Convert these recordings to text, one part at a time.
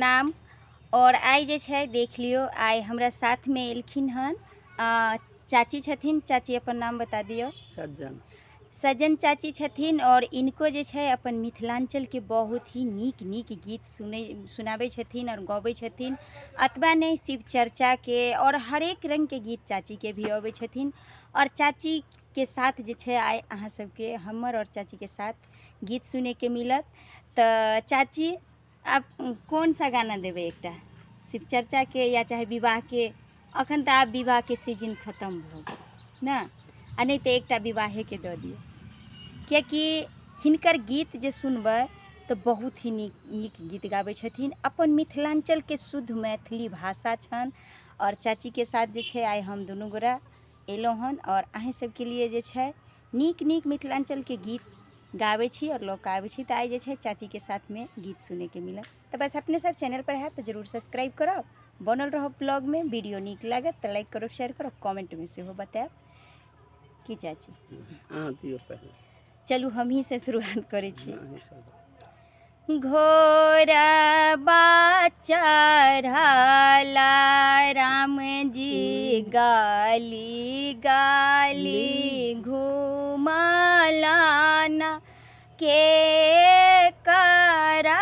नाम और आइ जे छै देख लियौ, आइ हमरा साथमे एलखिन हन चाची छथिन। चाची अपन नाम बता दियौ। सज्जन। सज्जन चाची छथिन और इनको जे छै अपन मिथिलाञ्चलके बहुत ही नीक नीक गीत सुनाबै छथिन और गबै छथिन। अतबा नहि, शिव चर्चाके और हरेक रङ्गके गीत चाचीके भी अबै छथिन। और चाचीके साथ जे छै आइ अहाँ सबके हमर और चाचीके साथ गीत सुनैके मिलत। तऽ चाची आप कौन सा गाना देबै? एकटा शिव चर्चाके या चाहे विवाहके। अखन तऽ आब विवाहके सीजन खतम भऽ गेल ने, आ नहि तऽ एकटा विवाहेके दऽ दियौ, कियाकि हिनकर गीत जे सुनबै तऽ बहुत ही नीक नीक गीत गाबै छथिन। अपन मिथिलाञ्चलके शुद्ध मैथिली भाषा छनि। आओर चाचीके साथ जे छै आइ हम दुनू गोरा एलहुँ हन और अहीं सबके लिए जे छै नीक नीक मिथिलाञ्चलके गीत गाबै छी और लऽ कऽ आबै छी। तऽ आइ जे छै चाचीके साथमे गीत सुनैके मिलत। तऽ बस अपने सब चैनल पर हैत तऽ जरूर सब्सक्राइब करब, बनल रहब ब्लॉगमे। वीडियो नीक लागत तऽ लाइक करब, शेयर करब, कमेंटमे सेहो बतायब। की चाची? अहाँ दियौ पहिले। चलू हमही से शुरुआत करै छी। घोड़बा चढ़ला राम जी गाली गाली घुमलाना, के करा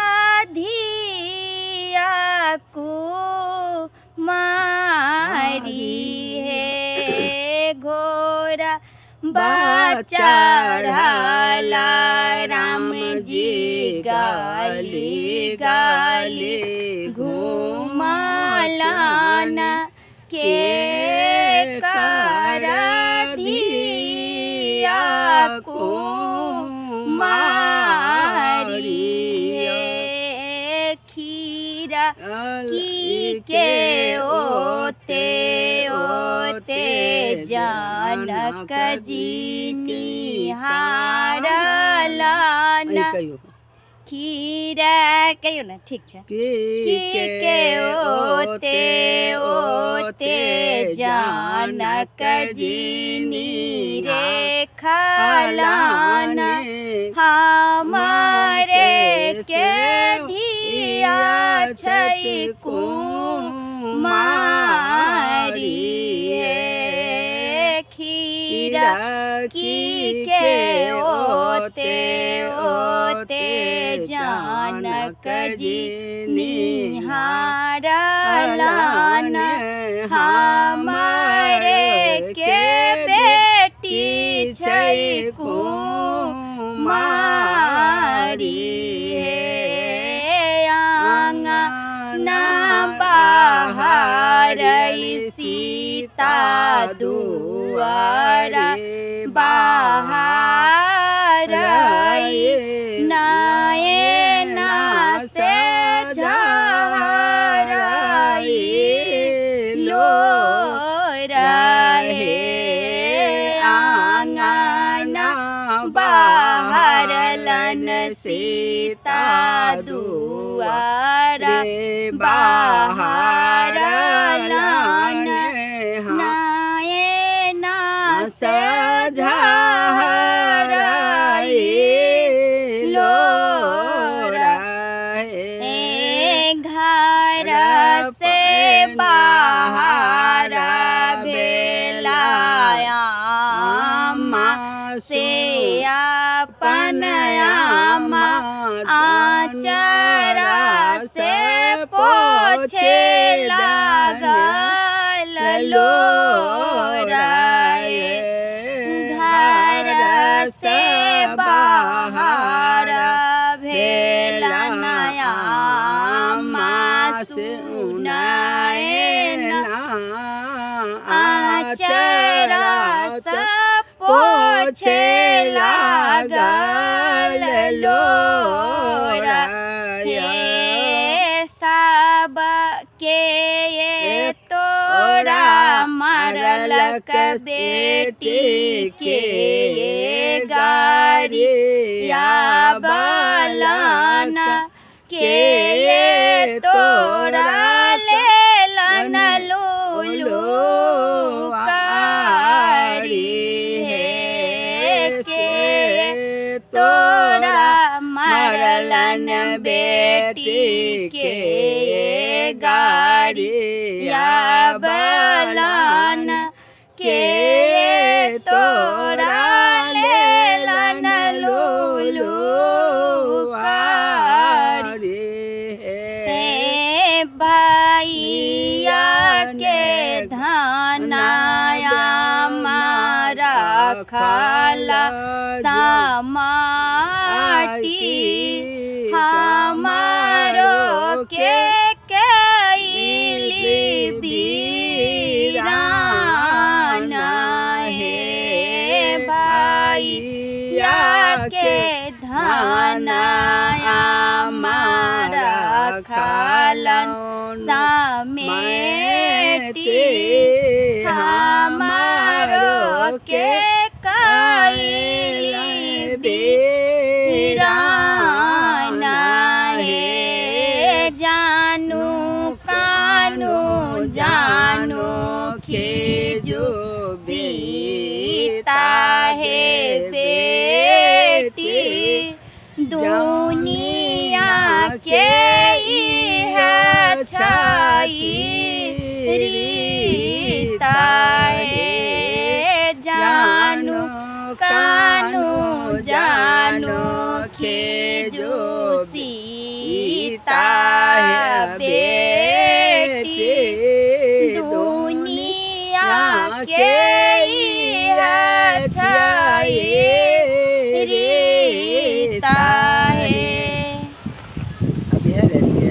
धिया कुमारी हे। घोड़ा चढ़ला राम जी गाली गाली घुमलाना, के करा धिया कुमारी हे। खीरा की के ओते ओते जनक जी निहारलाना। खीरा कहियौ ने, ठीक छै। की के ओते ओते जनक जी निरेखलाना, हमारे के धिया छै कुमारी हे। खीरा की के ओते ओते जनक जी निहारलाना, हमारे के बेटी छै कुमारी हे। आँगना बाहर सीता दुआरा बाहर नयना से झहरई लो रहे। आँगना बाहरलन सीता दुआरा बाहरलन नयना से झहरई लो रहे। घर से बाहर भेला आमा से अपन आमा आचरा से पोछे लागल लो रहे। घर से बाहर भेला नया सुनाए आचरा से पोछे लागल लो रहे। सब के तोरा मारलक बेटी के गारी या बलाना, के तोरा लेलन लूलू कारी हे। के तोरा मारलन बेटी के गाड़ी या बलन के तोरा लेलन लूलू कारी। हे भैया के धनाया मारा खाला समाटी हमारो के कैली बीराना। हे भैया के धनाया मारा खालन समेटी हमारो के कैली बीराना। हे जानू कानू जानू खीजू सीता हे बेटी दुनिया के इह छाई रीता। हे जानू कानू जानू खीजू